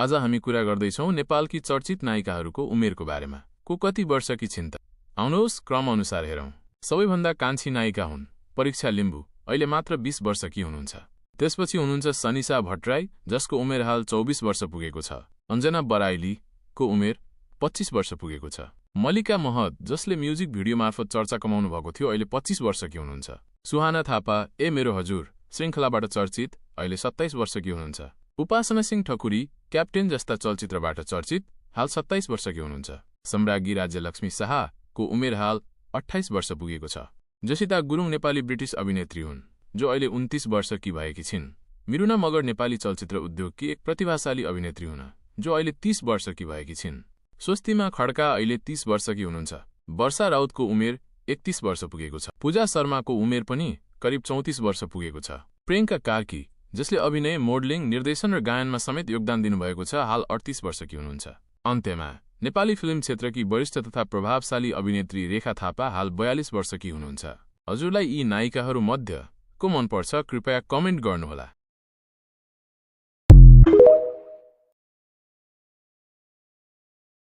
आज हामी कुरा गर्दैछौँ नेपालकी चर्चित नायिकाहरूको उमेरको बारेमा। को कति वर्षकी छिन् त? आउनुहोस् क्रम अनुसार हेरौँ। सबैभन्दा कान्छी नायिका हुन् परीक्षा लिम्बू, अहिले मात्र 20 वर्षकी हुनुहुन्छ। त्यसपछि हुनुहुन्छ सनिसा भट्टराई, जसको उमेर हाल 24 वर्ष पुगेको छ। अञ्जना बराइलीको उमेर 25 वर्ष पुगेको छ। मल्लिका महत, जसले म्युजिक भिडियो मार्फत चर्चा कमाउनु भएको थियो, अहिले 25 वर्षकी हुनुहुन्छ। सुहाना थापा, ए मेरो हजुर श्रृङ्खलाबाट चर्चित, अहिले 27 वर्षकी हुनुहुन्छ। उपासना सिंह ठकुरी, क्याप्टेन जस्ता चलचित्रबाट चर्चित, हाल 27 वर्षकी हुनुहुन्छ। सम्राज्ञी राज्यलक्ष्मी शाहको उमेर हाल 28 वर्ष पुगेको छ। जसिता गुरुङ नेपाली ब्रिटिस अभिनेत्री हुन्, जो अहिले 29 वर्षकी भएकी छिन्। मिरुना मगर नेपाली चलचित्र उद्योगकी एक प्रतिभाशाली अभिनेत्री हुन्, जो अहिले 30 वर्षकी भएकी छिन्। स्वस्तिमा खड्का अहिले 30 वर्षकी हुनुहुन्छ। वर्षा राउतको उमेर 31 वर्ष पुगेको छ। पूजा शर्माको उमेर पनि करिब 34 वर्ष पुगेको छ। प्रियङ्का कार्की, जसले अभिनय, मोडलिङ, निर्देशन र गायनमा समेत योगदान दिनुभएको छ, हाल 38 वर्षकी हुनुहुन्छ। अन्त्यमा नेपाली फिल्म क्षेत्रकी वरिष्ठ तथा प्रभावशाली अभिनेत्री रेखा थापा हाल 42 वर्षकी हुनुहुन्छ। हजुरलाई यी नायिकाहरू मध्ये को मन पर्छ? कृपया कमेन्ट गर्नुहोला।